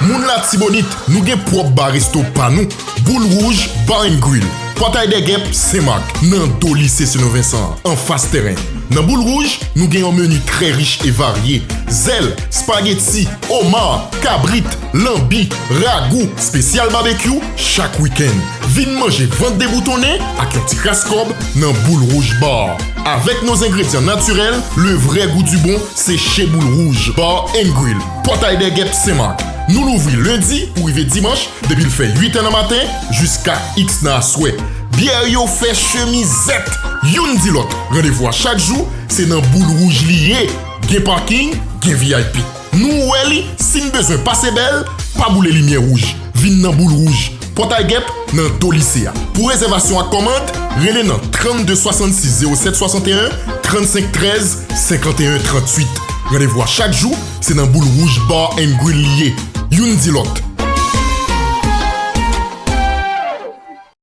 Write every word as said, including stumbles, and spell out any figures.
Moun Latibonit, nou gen pwòp ba resto pa nou, Boul Wouj Bar and Grill, Pòtay dè Gèp, Senmak, nan do lise Sen Vincent an, anfas tèren. Nan Boul Wouj, nou gen yon meni trè rich e varye, zèl, espageti, oma, kabrit, lanbi, ragou, espesyal babekyou, chak wikenn. Vin manje vant deboutonnen ak yon ti kras kòb nan Boul Wouj Bar. Avèk nos ingrédients naturels, le vrai goût du bon, se chez Boul Wouj Bar and Grill, Pòtay dè Gèp, Senmak. Nou louvri lendi pou rive dimanch, depi l fè uit è nan maten jiska iks nan aswè. Byè yo fè chemizèt, youn di lòt. Randevou a chak jou, se nan Boul Wouj li ye. Gen paking, gen V I P. Nou wè li, si n bezwen pase bèl, pa boule limyè wouj. Vin nan Boul Wouj, Pòtay Gèp, nan do lise a. Pou rezèvasyon ak kòmand, rele nan trannde swasannsis zewo sèt swasanteyen, trannsenk trèz, senkanteyen tranntuit. Randevou a chak jou, se nan Boul Wouj Bar and Grill li ye. Youn di lòt,